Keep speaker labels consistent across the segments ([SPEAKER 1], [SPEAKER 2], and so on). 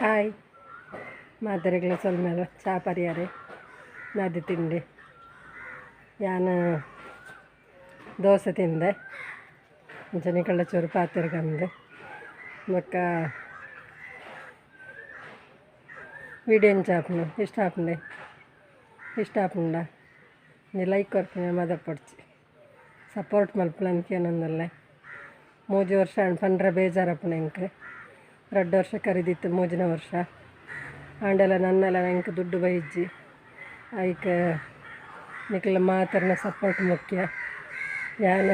[SPEAKER 1] Hi ಮಾತೆರೆಗ್ಲ ಸೊಲ್ಮೆಲು ಚಾ ಪರಿಯರೆ ನದಿ ತಿಂಡಿ. ಯಾನ್ ದೋಸೆ ತಿಂದೆ. ಅಂಚನೆ ನಿಕಲ್ಡ ಚೂರು ಪಾತೆರ್ಗಂದು ಬೊಕ್ಕ ವಿಡಿಯೋ ಎಂಚ ಆಪುಂಡು ಇಷ್ಟ ಆಪುಂಡೆ ಇಷ್ಟ ಆಪುಂಡ ಒಂಜಿ ಲೈಕ್ ಕೊರ್ಪಿನ ಮದಪೊಡ್ಚಿ ಸಪೋರ್ಟ್ ಮಲ್ಪುಲ ಅಂಕೇನೊಂದುಲ್ಲೆ. 3 ವರ್ಷ ಪಂಡ್ರೆ ಬೇಜಾರಪ್ಪುಂಡು ಎಂಕ್. 2 ವರ್ಷ ಕರಿದಿತ್ತು 3ನೇ ವರ್ಷ ಆಂಡಲ ನನ್ನಲ ಎಂಕ್ ದುಡ್ಡು ಬೈಜ್ಜಿ. ಐಕ್ ನಿಕಲ್ನ ಮಾತೆರ್ನ ಸಪೋರ್ಟ್ ಮುಖ್ಯ. ಯಾನ್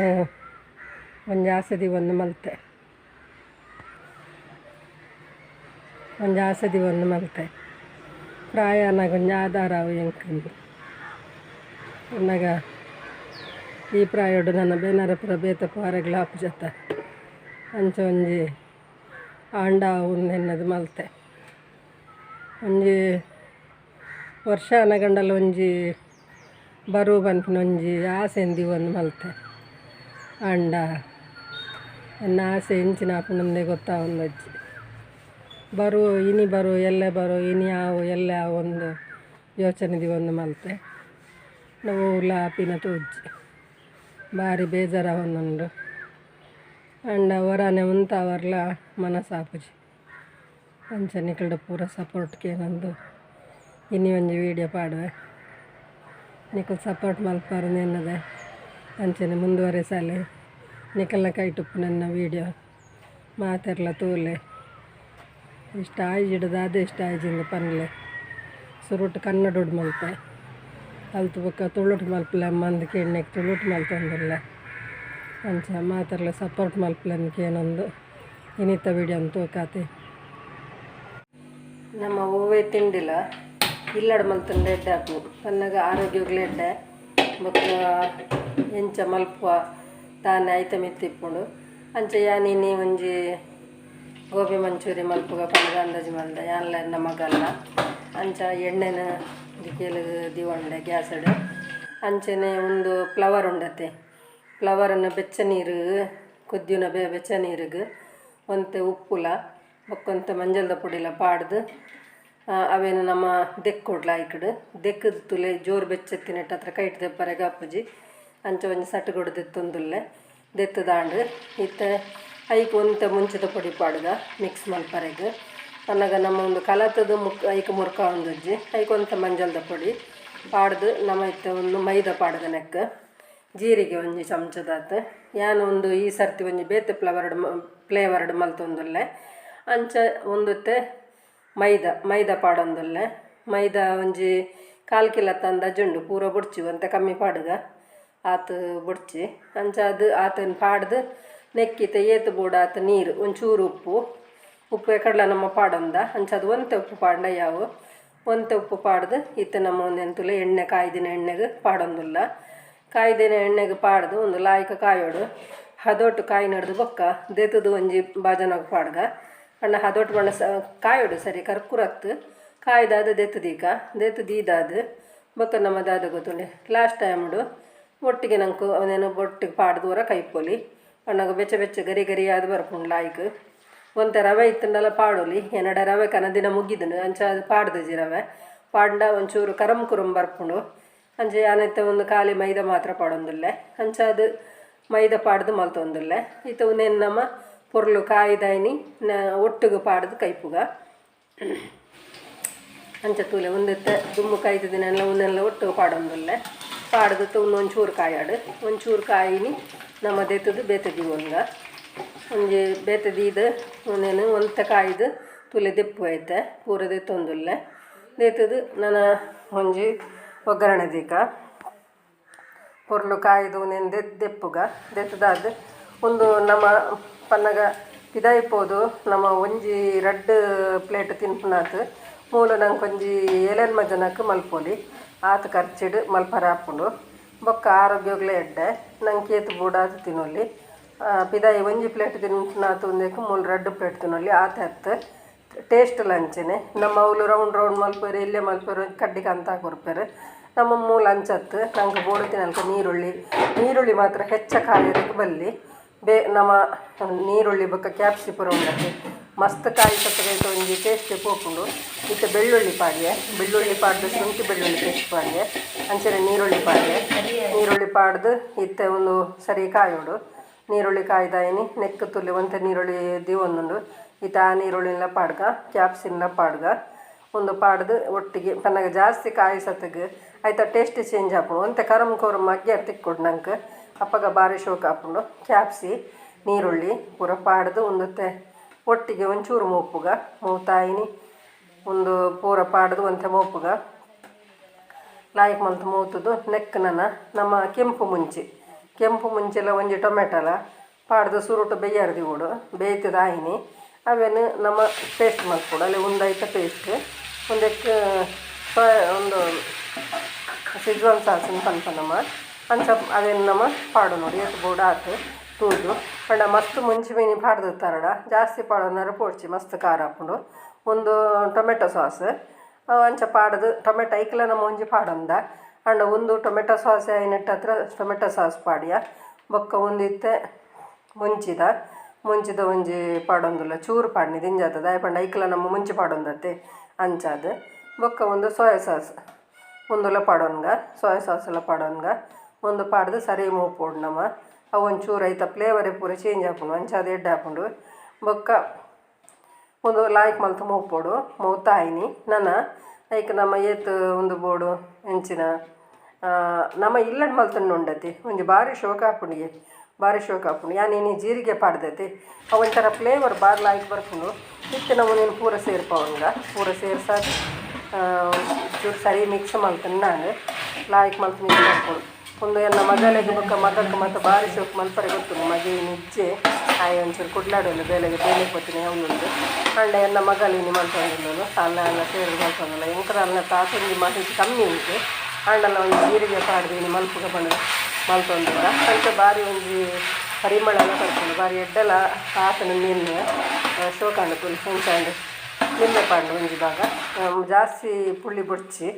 [SPEAKER 1] ಒಂಜಿ ಆಸೆ ದೀವೊಂದು ಮಲ್ತೆ, ಒಂಜಿ ಆಸೆ ದೀವೊಂದು ಮಲ್ತೆ. ಪ್ರಾಯ ಆನಗ ಒಂಜಿ ಆಧಾರ ಅವು ಎಂಕ್. ಪನ್ನಗ ಈ ಪ್ರಾಯೊಡು ನನ ಬೇನಾರ ಪೂರ ಬೇತೆ ಪೋರೆಗ್ಲ ಆಪುಜತ್ತ. ಅಂಚ ಒಂಜಿ ಆಂಡ ಉಂದೆನ್ನದು ಮಲ್ತೆ. ಒಂಜಿ ವರ್ಷ ಆನಗಂಡಲ ಒಂಜಿ ಬರು ಪನ್ಪಿನ ಒಂಜಿ ಆಸೆನ್ ದೀವೊಂದು ಮಲ್ತೆ. ಆಂಡ ಎನ್ನ ಆಸೆ ಎಂಚಿನ ಆಪುಂಡುಂದೇ ಗೊತ್ತಾವೊಂದಿಜ್ಜಿ. ಬರು ಇನಿ ಬರು ಎಲ್ಲೆ ಬರು ಇನಿ ಆವು ಎಲ್ಲೆ ಆವು ಒಂದು ಯೋಚನೆ ದೀವೊಂದು ಮಲ್ತೆ. ಓಲ ಆಪಿನ ತೋಜಿ ಬಾರಿ ಬೇಜಾರಾವೊಂದುಂಡು. ಆಂಡ ಒರಾನೆ ಉಂತಾವರ್ಲ ಮನಸ್ಸಾಪುಜಿ. ಅಂಚ ನಿಕಲ್ಡ ಪೂರ ಸಪೋರ್ಟ್ ಕೇನೊಂದು ಇನಿ ಒಂಜಿ ವೀಡಿಯೋ ಪಾಡುವೆ. ನಿಕುಲು ಸಪೋರ್ಟ್ ಮಲ್ಪರು ಎನ್ನದೆ ಅಂಚನೆ ಮುಂದುವರೆಸಾಲೆ. ನಿಕಲ್ನ ಕೈಟುಪ್ಪು ನನ್ನ ವೀಡಿಯೋ ಮಾತೆರ್ಲ ತೂಲೆ. ಇಷ್ಟ ಆಯಿಜಿಡ ದಾದ ಇಷ್ಟ ಆಯಿಜಿಂದ್ ಪನ್ಲೆ. ಸುರುಟು ಕನ್ನಡೊಡು ಮಲ್ತೆ, ಅಲ್ತ್ ಬೊಕ್ಕ ತುಳುಟು ಮಲ್ಪುಲೆ ಅಮ್ಮಂದ್ ಕೇಣ್ಣೆಗ್ ತುಳುಟು ಮಲ್ತೊಂದುಲ್ಲೆ. ಅಂಚ ಮಾತೆರ್ಲ ಸಪೋರ್ಟ್ ಮಲ್ಪುಲೆ ಕೇನೊಂದು ಇನಿತ ವೀಡಿಯೋನ್ ತೂಕಾತೆ. ನಮ್ಮ ಒವ್ವೇ ತಿಂಡಿಲ ಇಲ್ಲಡ್ ಮಲ್ತುಂಡ ಎಡ್ಡೆ ಆಪುಂಡು. ಪನ್ನಗ ಆರೋಗ್ಯಗ್ಲ ಎಡ್ಡೆ. ಬೊಕ್ಕ ಎಂಚ ಮಲ್ಪುವ ದಾನೆ ಐತ ಮಿತ್ತ್ ಇಪ್ಪುಂಡು. ಅಂಚ ಯಾನ್ ಇನಿ ಒಂಜಿ ಗೋಬಿ ಮಂಚೂರಿ ಮಲ್ಪುಗ ಪಂದ್ ಅಂದಾಜಿ ಮಲ್ದೆ ಯಾನ್ಲ ಎನ್ನ ಮಗಲ್ಲ. ಅಂಚ ಎಣ್ಣೆನ ದಿಕ್ಕೆಲ್ ದೀವೊಂಡೆ ಗ್ಯಾಸ್ಡ್. ಅಂಚನೆ ಉಂದು ಫ್ಲವರ್ ಉಂಡತೆ, ಫ್ಲವರನ್ನು ಬೆಚ್ಚ ನೀರು ಕೊದ್ಯುನ ಬೆಚ್ಚ ನೀರಿಗೆ ಒಂತೆ ಉಪ್ಪುಲ ಬೊಕ್ಕೊಂತೆ ಮಂಜಲ್ದ ಪೊಡಿಲ ಪಾಡ್ದು ಅವೇನು ನಮ್ಮ ದೆಕ್ಕೊಡ್ಲ ಐಕಡ್ ದೆಕ್ಕದ ತುಲೆ ಜೋರು ಬೆಚ್ಚತ್ತಿನೆಟ್ ಹತ್ರ ಕೈಟ್ ದೆಪ್ಪರೆಗ್ ಆಪುಜಿ. ಅಂಚ ಒಂಜಿ ಸಟುಗೊಡು ದೆತ್ತೊಂದುಲ್ಲೆ. ದೆತ್ತದಾಂಡ್ ಇತ್ತೆ ಐಕ್ ಒಂತೆ ಮುಂಚಿದ ಪೊಡಿ ಪಾಡ್ದ ಮಿಕ್ಸ್ ಮಲ್ಪರೆಗ್. ಪನ್ನಗ ನಮ್ಮ ಒಂದು ಕಲತದ ಮುಕ್ ಐಕ್ ಮುರ್ಕಾವೊಂದುಜ್ಜಿ. ಐಕ್ ಒಂತೆ ಮಂಜಲ್ದ ಪೊಡಿ ಪಾಡ್ದು ನಮ ಇತ್ತೆ ಒಂದು ಮೈದ ಪಾಡ್ದ ನೆಕ್ ಜೀರಿಗೆ ಒಂಜಿ ಚಮಚದಾತ್. ಯಾನ್ ಒಂದು ಈ ಸರ್ತಿ ಒಂಜಿ ಬೇತೆ ಫ್ಲವರ್ಡ್ ಫ್ಲೇವರ್ಡ್ ಮಲ್ತೊಂದುಲ್ಲೆ. ಅಂಚ ಒಂದುತ್ತೆ ಮೈದ ಮೈದ ಪಾಡೊಂದುಲ್ಲೆ. ಮೈದ ಒಂಜಿ ಕಾಲ್ ಕಿಲತ್ತ ಅಂದಾಜುಂಡು. ಪೂರ ಬೊಡ್ಚಿ ಒಂತೆ ಕಮ್ಮಿ ಪಾಡುಗ, ಆತ್ ಬೊಡ್ಚಿ. ಅಂಚಾದ್ ಆತನ್ ಪಾಡ್ದು ನೆಕ್ಕಿತ ಏತ್ ಬೋಡಾತ್ ನೀರು, ಒಂಚೂರು ಉಪ್ಪು. ಉಪ್ಪು ಎಕಡ್ಲ ನಮ್ಮ ಪಾಡೊಂದ, ಅಂಚಾದ್ ಒಂತೆ ಉಪ್ಪು ಪಾಡ್ಂಡ ಯಾವು. ಒಂತೆ ಉಪ್ಪು ಪಾಡ್ದು ಇತ್ತೆ ನಮ್ಮ ಒಂದೆಂತುಲ ಎಣ್ಣೆ ಕಾಯ್ದಿನ ಎಣ್ಣೆಗ್ ಪಾಡೊಂದುಲ್ಲ. ಕಾಯ್ದಿನ ಎಣ್ಣೆಗ್ ಪಾಡ್ದು ಒಂದು ಲಾಯ್ಕ ಕಾಯೋಡು. ಹದೊಟ್ಟು ಕಾಯಿ ನಡ್ದು ಬೊಕ್ಕ ದೆತ್ತುದು ಒಂಜಿ ಬಾಜನಗ್ ಪಾಡ್ಗ. ಪಂಡ ಹದೊಟ್ಟು ಪಂಡ ಸ ಕಾಯೋಡು ಸರಿ ಕರ್ಕುರತ್ತು ಕಾಯ್ದಾದ ದೆತ್ತುದೀಕ ದೆತ್ತು ದೀದಾದ್ ಬೊಕ್ಕ ನಮ್ಮ ದಾದ ಗೊತ್ತುಂಡೆ ಲಾಸ್ಟ್ ಟೈಮ್ಡು ಒಟ್ಟಿಗೆ ನಂಕು ಅವನೇನು ಒಟ್ಟಿಗೆ ಪಾಡ್ದು ಒರ ಕೈಪೊಲಿ. ಪನ್ನಗ ಬೆಚ್ಚ ಬೆಚ್ಚ ಗರಿ ಗರಿ ಆದ್ ಬರ್ಪುಂಡು ಲಾಯ್ಕ್. ಒಂತೆ ರವೆ ಇತ್ತುಂಡಲ ಪಾಡೊಲಿ. ಎನ್ನಡ ರವೆ ಕನದಿನ ಮುಗಿದುಂಡು, ಅಂಚ ಅದು ಪಾಡ್ದುಜಿ. ರವೆ ಪಾಡ್ಂಡ ಒಂಚೂರು ಕರಂ ಕುರುಂ ಬರ್ಪುಂಡು. ಅಂಚ ಯಾನಿತ್ತೆ ಒಂದು ಖಾಲಿ ಮೈದ ಮಾತ್ರ ಪಾಡೊಂದುಲ್ಲೆ. ಅಂಚ ಅದು ಮೈದ ಪಾಡ್ದು ಮಲ್ತೊಂದುಲ್ಲೆ. ಇತ್ತೆ ಉಂದೆನ್ ನಮ ಪೊರ್ಲು ಕಾಯ್ದಾಯ್ನಿ ಒಟ್ಟುಗು ಪಾಡ್ದು ಕೈಪುಗ. ಅಂಚ ತೂಲೆ ಉಂದೆತ್ತೆ ದುಂಬು ಕಾಯ್ತದಿನೆಲ್ಲ ಉಂದೆಲ್ಲ ಒಟ್ಟುಗು ಪಾಡೊಂದುಲ್ಲೆ. ಪಾಡ್ದು ಉಂದು ಒಂಚೂರು ಕಾಯಾಡು. ಒಂಚೂರು ಕಾಯಿನಿ ನಮ ದೆತ್ತುದು ಬೇತೆ ದೀವೊಂದ. ಒಂಜಿ ಬೇತೆ ದೀದ್ ಉಂದೆನ್ ಒಂತೆ ಕಾಯ್ದು ತೂಲೆ ದೆಪ್ಪು ಐತೆ ಪೂರ ದೆತ್ತೊಂದುಲ್ಲೆ. ದೆತ್ತುದು ನನ ಒಂಜಿ ಒಗ್ಗರಣೆ ದೀಕ. ಪೊರ್ಲು ಕಾಯ್ದು ಉಂದೆನ್ ದೆಪ್ಪುಗ. ದೆತ್ತುದಾದ್ ಉಂದು ನಮ ಪನ್ನಗ ಪಿದಾಯಿ ಪೋದು ನಮ ಒಂಜಿ ರಡ್ಡ್ ಪ್ಲೇಟ್ ತಿನ್ಪುನಾತ್ ಮೂಲು ನಂಕ್ ಒಂಜಿ ಏಲೆನ್ಮ ಜನಕ್ ಮಲ್ಪೊಲಿ. ಆತ್ ಖರ್ಚಿಡ್ ಮಲ್ಪರೆ ಆಪುಂಡು. ಬೊಕ್ಕ ಆರೋಗ್ಯಗ್ಲ ಎಡ್ಡೆ. ನಂಕ್ ಏತ್ ಬೋಡಾದ್ ತಿನೊಲಿ. ಪಿದಾಯಿ ಒಂಜಿ ಪ್ಲೇಟ್ ತಿನ್ಪುನಾತ್ ಉಂದೆಕ್ ಮೂಲು ರಡ್ಡ್ ಪ್ಲೇಟ್ ತಿನೊಲಿ ಆತೆ ಅತ್ತ್. ಟೇಸ್ಟ್ ಲ ಅಂಚನೆ. ನಮ್ಮ ಅವ್ಲು ರೌಂಡ್ ರೌಂಡ್ ಮಲ್ಪುವೆರ್, ಎಲ್ಯ ಮಲ್ಪುವೆರ್, ಕಡ್ಡಿ ಕಂತ ಕೊರ್ಪೆರ್. ನಮ್ಮ ಮೂಲು ಅಂಚತ್ ನಂಕ್ ಬೋಡುತ್ತಿನಲ್ಕ ನೀರುಳ್ಳಿ ನೀರುಳ್ಳಿ ಮಾತ್ರ ಹೆಚ್ಚ ಕಾಯೆರೆಗ್ ಬಲ್ಲಿ. ಬೇ ನಮ ನೀರುಳ್ಳಿ ಬೊಕ್ಕ ಕ್ಯಾಪ್ಸಿ ಪೂರ ಉಂಡತೆ. ಮಸ್ತ್ ಕಾಯಿ ಸತ್ತಗೈತ ಒಂಜಿ ಟೇಸ್ಟ್ ಪೋಪುಂಡು. ಇತ್ತೆ ಬೆಳ್ಳುಳ್ಳಿ ಪಾಡ್ಯೆ, ಬೆಳ್ಳುಳ್ಳಿ ಪಾಡ್ದು ಶುಂಠಿ ಬೆಳ್ಳುಳ್ಳಿ ಪೇಸ್ಟ್ ಪಾಡ್ಯೆ, ಅಂಚನೆ ನೀರುಳ್ಳಿ ಪಾಡ್ಯೆ. ನೀರುಳ್ಳಿ ಪಾಡ್ದು ಇತ್ತೆ ಒಂದು ಸರಿ ಕಾಯೋಡು. ನೀರುಳ್ಳಿ ಕಾಯ್ದಾಯಿನಿ ನೆಕ್ ತುಲಿ ಒಂತೆ ನೀರುಳ್ಳಿ ದೀವೊಂದುಂಡು. ಇತ್ತೆ ಆ ನೀರುಳ್ಳಿನ ಪಾಡ್ಗ, ಕ್ಯಾಪ್ಸಿನ್ಲ ಪಾಡ್ಗ, ಒಂದು ಪಾಡ್ದು ಒಟ್ಟಿಗೆ ಪನ್ನಗ ಜಾಸ್ತಿ ಕಾಯಿ ಸತ್ತಗ ಐತ ಟೇಸ್ಟ್ ಚೇಂಜ್ ಆಪುಂಡು. ಒಂತೆ ಕರಮ್ ಕೊರಮ್ ಅಗ್ಗ್ಯಾರ್ ತಿಕ್ಕೊಡು ನಂಗೆ, ಅಪ್ಪಗ ಬಾರಿ ಶೋಕ್ ಆಪುಂಡು. ಕ್ಯಾಪ್ಸಿ ನೀರುಳ್ಳಿ ಪೂರ ಪಾಡ್ದು ಒಂದೊತ್ತೆ ಒಟ್ಟಿಗೆ ಒಂಚೂರು ಮೋಪುಗ ಮೂತಾಯಿನಿ ಒಂದು ಪೂರ ಪಾಡ್ದು ಒಂತೆ ಮೋಪುಗ ಲಾಯ್ಕ್ ಮಲ್ತ್ ಮೂತುದು. ನೆಕ್ ನನ ನಮ್ಮ ಕೆಂಪು ಮುಂಚಿ, ಕೆಂಪು ಮುಂಚೆಲ್ಲ ಒಂಜಿ ಟೊಮೆಟೊಲ ಪಾಡ್ದು ಸುರುಟು ಬೆಯ್ಯಾರ ದಿವೊಡು. ಬೇಯ್ತದ ಆಯಿನಿ ಅವೇನು ನಮ್ಮ ಪೇಸ್ಟ್ ಮಲ್ಪೊಡು. ಅಲ್ಲಿ ಒಂದು ಐತ ಪೇಸ್ಟ್ ಒಂದಕ್ಕೆ ಒಂದು ಸಿಜ್ವಾನ್ ಸಾಸನ್ ಪನ್ಪ ನಮ್ಮ ಅಂಚ ಅವೇನು ನಮ್ಮ ಪಾಡು ನೋಡಿ ಏತ್ ಬೋಡು ಆತು ತೂದು. ಪಂಡ ಮಸ್ತ್ ಮುಂಚಿ ಮೀನಿ ಪಾಡ್ದಿತ್ತಾರಡ ಜಾಸ್ತಿ ಪಾಡೋನಾರ ಪೋಡ್ಚಿ, ಮಸ್ತ್ ಖಾರ ಆಪುಂಡು. ಒಂದು ಟೊಮೆಟೊ ಸಾಸ್ ಅಂಚ ಪಾಡ್ದು ಟೊಮೆಟೊ ಐಕ್ಲ ನಮ್ಮ ಒಂಜಿ ಪಾಡೊಂದ ಅಂಡ ಒಂದು ಟೊಮೆಟೊ ಸಾಸ್ ಆಯಿನೆಟ್ಟ ಹತ್ರ ಟೊಮೆಟೊ ಸಾಸ್ ಪಾಡ್ಯ. ಬೊಕ್ಕ ಒಂದು ಇತ್ತೆ ಮುಂಚಿದ ಮುಂಚಿದ ಒಂಜಿ ಪಾಡೊಂದುಲ್ಲ, ಚೂರು ಪಾಡ್ನಿ ದಿಂಜಾತ ದಾಯೆ ಪಂಡ ಐಕ್ಲ ನಮ್ಮ ಮುಂಚಿ ಪಾಡೊಂದತ್ತೆ ಅಂಚಾದ್. ಬೊಕ್ಕ ಒಂದು ಸೋಯಾ ಸಾಸ್ ಒಂದುಲ ಪಾಡೊನ್ಗ, ಸೋಯಾ ಸಾಸ್ ಎಲ್ಲ ಪಾಡೊನ್ಗ. ಒಂದು ಪಾಡ್ದು ಸರಿ ಮೋಪೊಡು ನಮ. ಅವು ಒಂಚೂರು ಐತ ಫ್ಲೇವರೇ ಪೂರ ಚೇಂಜ್ ಆಪುಂಡು, ಅಂಚಾದ್ ಎಡ್ಡೆ ಆಪುಂಡು. ಬೊಕ್ಕ ಒಂದು ಲಾಯ್ಕ್ ಮಲ್ತ್ ಮೋಪೊಡು. ಮೋತಾಯಿನಿ ನನ ಐಕ್ ನಮ್ಮ ಏತ್ ಒಂದು ಬೋಡು ಎಂಚಿನ ನಮ ಇಲ್ಲಡ್ ಮಲ್ತೊಂಡು ಉಂಡತಿ ಒಂಜಿ ಬಾರಿ ಶೋಕ ಆಪುಂಡಿಗೆ, ಬಾರಿ ಶೋಕ ಆಪುಂಡು. ಯಾನ್ ಇನಿ ಜೀರಿಗೆ ಪಾಡ್ದತಿ, ಅವು ಒಂಥರ ಫ್ಲೇವರ್ ಬಾರಿ ಲಾಯ್ಕ್ ಬರ್ಪುಂಡು. ಇತ್ತೆ ನಮೂನೆನ್ ಪೂರ ಸೇರ್ಪವೊನ್ಗ. ಪೂರ ಸೇರ್ಸಾದ್ ಚೂರು ಸರಿ ಮಿಕ್ಸ್ ಮಲ್ತಂದು ನಾನು ಲಾಯ್ಕ್ ಮಲ್ತ್ ಮಿಕ್ಸ್ ಮಲ್ಪೊಡು. ಒಂದು ಎನ್ನ ಮಗಲೆಗ್ ಬೊಕ್ಕ ಮಗಕ್ಕೆ ಮಾತ ಬಾರಿ ಶೋಕು ಮಲ್ಪರೆ ಗೊತ್ತುಂಡು. ಮಗೆ ಇಜ್ಜೆ, ಆಯೆ ಒಂಚೂರು ಕುಡ್ಲಾಡೊಂದು ಬೇಲೆಗೆ ಬೇಲೆ ಪೋತಿನಿ ಅವನೊಂದು. ಆಂಡ ಎನ್ನ ಮಗಲ್ ಇನಿ ಮಲ್ತೊಂದುಲ್ಲೊಲು, ಅಲ್ಲ ಅಲ್ಲ ಸೇರ್ದ್ ಮಲ್ತೊಂದುಲ್ಲ. ಎಂಕ್ಲ ಅಲ್ನ ತಾತೊಂಜಿ ಮಾಹಿತಿ ಕಮ್ಮಿ ಉಂಟು. ಆಂಡಲ ಒಂಜಿ ಜೀರಿಗೆ ಪಾಡ್ದು ಇನಿ ಮಲ್ಪುಗ ಪಂಡ ಮಲ್ತೊಂದುಲ್ಲ. ಅಂಚ ಬಾರಿ ಒಂಜಿ ಪರಿಮಳ ಎಲ್ಲ ಬರ್ಪುಂಡು, ಬಾರಿ ಎಡ್ಡೆಲ ಆತನ ಮೀನು ಶೋಕಾಂಡ್ ತೂಲೆ ಎಂಚಾಂಡ್. ಲಿಂಬೆ ಪಾಡ್ಂಡ ಒಂಜಿ ಭಾಗ. ಜಾಸ್ತಿ ಪುಳಿ ಬೊಡ್ಚಿ,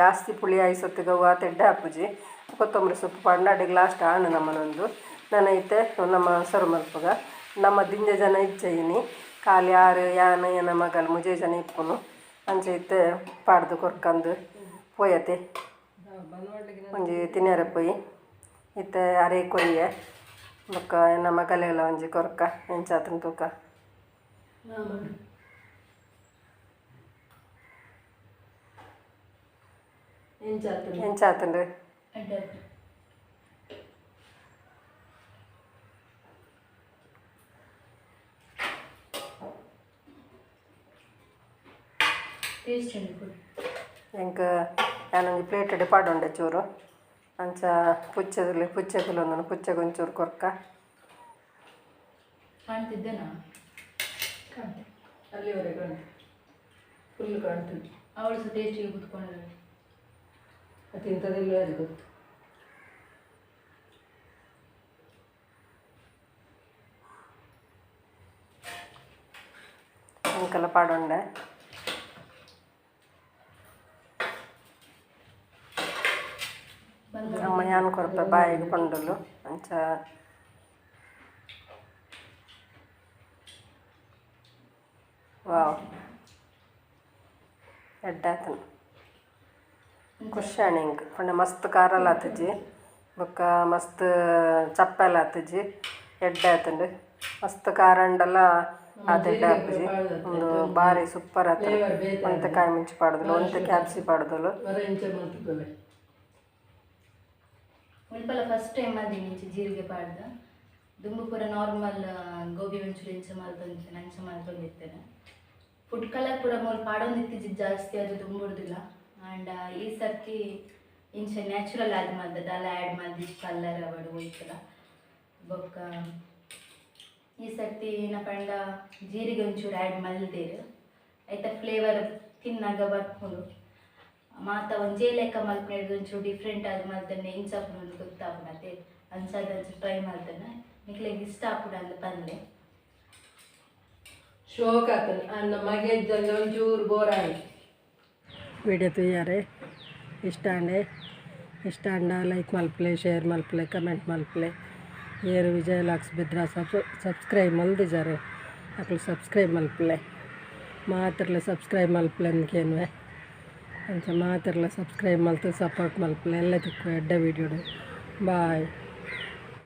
[SPEAKER 1] ಜಾಸ್ತಿ ಪುಳಿ ಆಯಿ ಸೊತ್ತಿಗೆ ಅವು ಆತ್ ಎಡ್ಡೆ ಆಪುಜಿ. ಕೊತ್ತಂಬರಿ ಸೊಪ್ಪು ಪಾಡ್ಂಡ ಅಡೆಗ್ ಲಾಸ್ಟ್ ಆಣ್ ನಮ್ಮನೊಂದು. ನನ ಇತ್ತೆ ನಮ್ಮ ಸರ್ವ್ ಮಲ್ಪುಗ. ನಮ್ಮ ದಿಂಜ ಜನ ಇಜ್ಜ ಇನಿ, ಖಾಲಿ ಆರು ಯಾನ್ ಎನ್ನ ಮಗಲ್ ಮುಜೆ ಜನ ಇಪ್ಪುನು. ಅಂಚ ಇತ್ತೆ ಪಾಡ್ದು ಕೊರ್ಕಂದು ಪೋಯತೆ ಒಂಜಿ ತಿನ್ಯರೆ ಪೋಯಿ. ಇತ್ತೆ ಅರೆ ಕೊಯ್ಯೆ ಬೊಕ್ಕ ಎನ್ನ ಮಗಲೆಲ್ಲ ಒಂಜಿ ಕೊರ್ಕ ಎಂಚಾತುಂಡು ತೂಕ. ಎಂಚಾತುಂಡು?
[SPEAKER 2] ಟೇಸ್ಟ್ ಉಂಡು ಫುಡ್.
[SPEAKER 1] ಎಂಕ್ ಯಾನೊಂಜಿ ಪ್ಲೇಟ್ ಪಾಡೊಂಡೆ ಚೂರು. ಅಂಚ ಪುಚ್ಚೆದಲ್ಲಿ ಪುಚ್ಚೆ ಕುಲೊಂದುಂಡು, ಪುಚ್ಚೆಗ್ ಒಂಚೂರು ಕೊರ್ಕ.
[SPEAKER 2] ಕಾಣ್ತಿದ್ದೇನಾ?
[SPEAKER 3] ಕಾಣ್ತೆ, ಅಲ್ಲಿವರೆಗೆ ಕಾಣ್ತು, ಫುಲ್ ಕಾಣ್ತದೆ.
[SPEAKER 2] ಅವಳು ಸಹ ಟೇಸ್ಟಿಗೆ ಕೂತ್ಕೊಂಡಿದ್ದಾಳೆ.
[SPEAKER 3] ಅದು ಇಂಥದ್ದೆಲ್ಲ ಯಾರಿಗೆ ಗೊತ್ತು?
[SPEAKER 1] ಎಂಕಲ ಪಾಡೊಂಡೆ.
[SPEAKER 2] ಬಂದ.
[SPEAKER 1] ಅಮ್ಮ ಯಾನ್ ಕೊರ್ಪೆ ಬಾಯಿಗ್ ಪಂಡೊಲು ಅಂಚ. ವಾವ್, ಎಡ್ಡೆ ಆತುಂಡು, ಖುಷಿ ಆಂಡ್ ಎಂಕ್. ಪಂಡ ಮಸ್ತ್ ಖಾರಲ ಆತುಜಿ, ಬೊಕ್ಕ ಮಸ್ತ್ ಚಪ್ಪೆಲ ಆತುಜಿ, ಎಡ್ಡೆ ಆತುಂಡು. ಮಸ್ತ್ ಖಾರ ಆಂಡಲ ಆತ್ ಎಡ್ಡೆ ಆಪುಜಿ. ಉಂದು ಬಾರಿ ಸೂಪರ್ ಆತುಂಡು. ಒಂತೆ ಕಾಯಿ ಮುಂಚಿ ಪಾಡುದಲ್ಲ, ಒಂತೆ ಕ್ಯಾಪ್ಸಿ ಪಾಡುದಲು.
[SPEAKER 3] ವರ ಎಂಚ ಮಲ್ತುಕೊಳ್ಳೆ.
[SPEAKER 2] ಮುಲ್ಪಲ ಫಸ್ಟ್ ಟೈಮ್ ಮಲ್ದಿನಿ ಇಂಚ ಜೀರಿಗೆ ಪಾಡ್ದು. ದುಂಬು ಪೂರ ನಾರ್ಮಲ್ ಗೋಬಿ ಮಂಚೂರಿ ಇಂಚ ಮಲ್ತೊಂದಿತ್ತೇನೆ, ಅಂಚ ಮಲ್ತೊಂದಿತ್ತೇನೆ. ಫುಡ್ ಕಲರ್ ಪೂರ ಮೂಲು ಪಾಡೊಂದಿತ್ತಿಜಿ ಜಾಸ್ತಿ, ಅದು ದುಂಬುಡ್ದಿಲ್ಲ. ಆಂಡ ಈ ಸರ್ತಿ ಇಂಚ ನ್ಯಾಚುರಲ್ ಆದ್ ಮಲ್ದ, ದಾಲ ಆ್ಯಡ್ ಮಲ್ದಿಜಿ ಕಲರ್ ಅವಡು ಒಯ್ತಲ. ಬೊಕ್ಕ ಈ ಸರ್ತಿ ಏನ ಪಂಡ ಜೀರಿಗೆ ಒಂಚೂರು ಆ್ಯಡ್ ಮಲ್ದೇರು, ಐತ ಫ್ಲೇವರ್ ತಿನ್ನಾಗ ಬರ್ಪುಂಡು. ಮಾತ ಒಂಜೇ ಲೆಕ್ಕ ಮಲ್ಪುನೆಡ್ದ್ ಒಂಚೂರು ಡಿಫ್ರೆಂಟ್ ಆದ್ ಮಲ್ತಂಡ ಎಂಚ ಆಪುಂಡು ಗೊತ್ತಾಪುಂಡು ಅತೆ. ಅಂಚಾದ್ ಅಂಚ ಟ್ರೈ ಮಲ್ತನ, ನಿಕ್ಲೆಗ್ ಇಷ್ಟ ಆಪುಂಡು ಅಂದ್ ಪನ್ಲೆ.
[SPEAKER 3] ಶೋಕ್ ಆತನ ಅನ್ನ ಮಗೆ ಇದ್ದಂಗೆ ಒಂಚೂರು ಬೋರ್ ಆಯ್ತು.
[SPEAKER 1] ವಿಡಿಯೋ ತೂಯಾರೆ ಇಷ್ಟ ಆಂಡೆ, ಇಷ್ಟ ಆಂಡ ಲೈಕ್ ಮಲ್ಪಲೆ, ಶೇರ್ ಮಲ್ಪಲೆ, ಕಮೆಂಟ್ ಮಲ್ಪಲೆ. ಏರು ವಿಜಯ ಲಾಕ್ಸ್ ಬಿದ್ರ ಸಬ್ಸ್ಕ್ರೈಬ್ ಮಲ್ದಿಜಾರು. ಅಕುಲು ಸಬ್ಸ್ಕ್ರೈಬ್ ಮಲ್ಪುಲೆ ಮಾತೆರ್ಲ ಸಬ್ಸ್ಕ್ರೈಬ್ ಮಲ್ಪುಲೆ ಅಂದ್ಕೇನ್ವೆ ಅಂಚ ಮಾತೆರ್ಲ ಸಬ್ಸ್ಕ್ರೈಬ್ ಮಲ್ತು ಸಪೋರ್ಟ್ ಮಲ್ಪುಲೆ ಎಲ್ಲ ತಿಕ್ಕು ಎಡ್ಡೆ ವೀಡಿಯೋಡು. ಬಾಯ್.